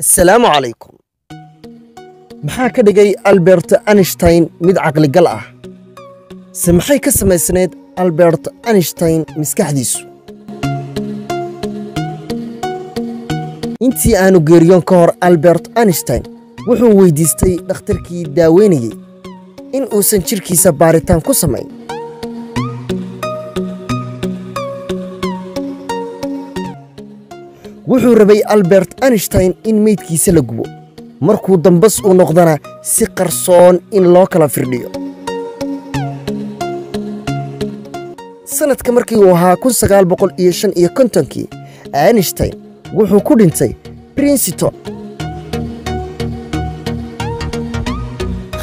Assalaamu calaykum. Maxaa ka dhigay Albert Einstein mid caqligal ah? Se maxay ka samaysnayd Albert Einstein maskaxdiisu? Intii aanu geeriyoon ka hor, Albert Einstein wuxuu weydiistay dhakhtarkii daaweynayey in uusan jidhkiisa baaritaan ku samayn. Wuxuu rabay Albert Einstein in meydkiisa la gubo, markuu dambas uu noqdana si qarsoon in loo kala firdhiyo. Sannadka markii uu ahaa 1955-kii, Einstein wuxuu ku dhintay Princeton.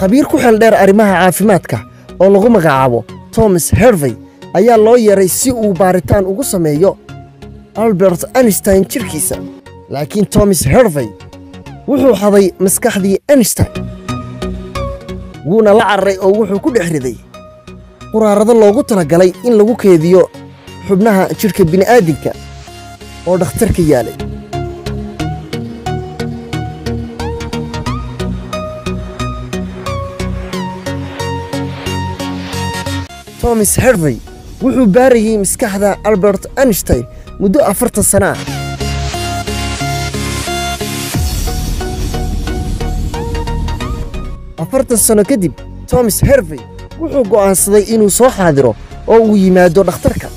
Khabiir ku xeel dheer arrimaha caafimaadka oo lagu magacaabo Thomas Hervey ayaa loo yeeray si uu baaritaan ugu sameeyo Albert Einstein jidhkiisa, laakiin Thomas Hervey wuxuu xaday maskaxdii Einstein, wuuna la cararay oo wuxuu ku dhex riday quraarado loogu talagalay in lagu keediyo xubnaha jidhka bini'aadinka oo dhakhtarka yaalay. Thomas Hervey wuxuu baarayey maskaxda Albert Einstein muddo 40 sano ah. 40 sano kadib, Thomas Hervey wuxuu go'aansaday inuu soo xaadiro oo uu yimaado dhakhtarka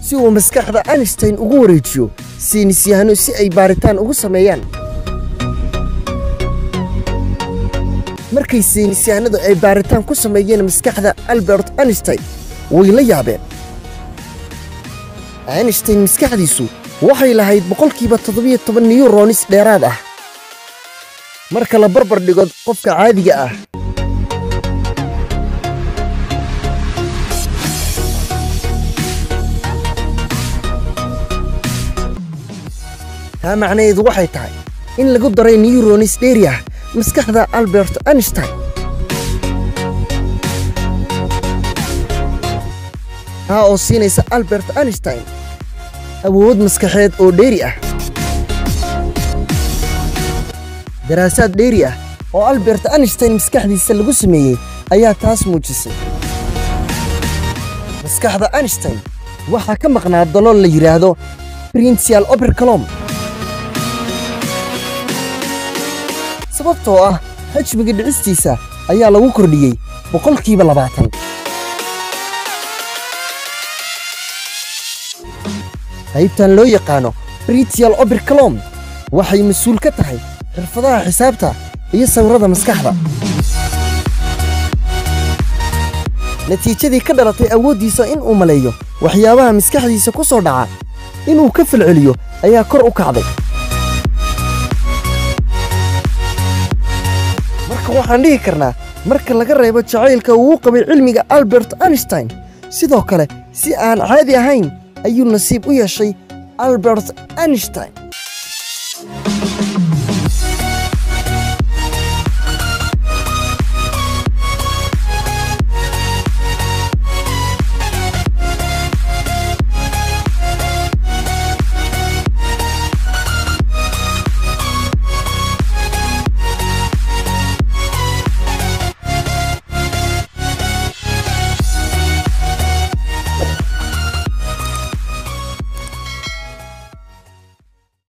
si uu maskaxda Einstein ugu wareejiyo saynisyahano si ay baaritaan ugu sameeyaan. Markay saynisyahanadu ay baaritaan ku sameeyeen maskaxda Albert Einstein, way la yaabeen. Einstein maskaxdiisu waxay lahayd 17% niyuronis dheeraad ah marka la barbar dhigo qofka caadiga ah. Taa macnaheedu waxay tahay in lagu daray niyuronis dheeri ah maskaxda Albert Einstein, taa oo siinaysa Albert Einstein awood maskaxeed oo dheeri ah. Daraasaad dheeri ah oo Albert Einstein maskaxdiisa lagu sameeyey ayaa taas muujisay. Maskaxda Einstein waxaa ka maqnaa dalool la yidhaahdo Princial Operculum, sababtoo ah xajmiga dhicistiisa ayaa lagu kordhiyey 20%. Qaybtan loo yaqaano Britial Operculum waxay mas-uul ka tahay xirfadaha xisaabta iyo sawirada maskaxda. Natiijadii ka dhalatay awooddiisa in uu maleeyo waxyaabaha maskaxdiisa ku soo dhaca inuu ka falceliyo ayaa kor u kacday. Marka waxaan dhihi karnaa, marka laga reebo jacaylka uu u qabay cilmiga Albert Einstein, sidoo kale si aan caadi ahayn ayuu nasiib u yeeshay Albert Einstein.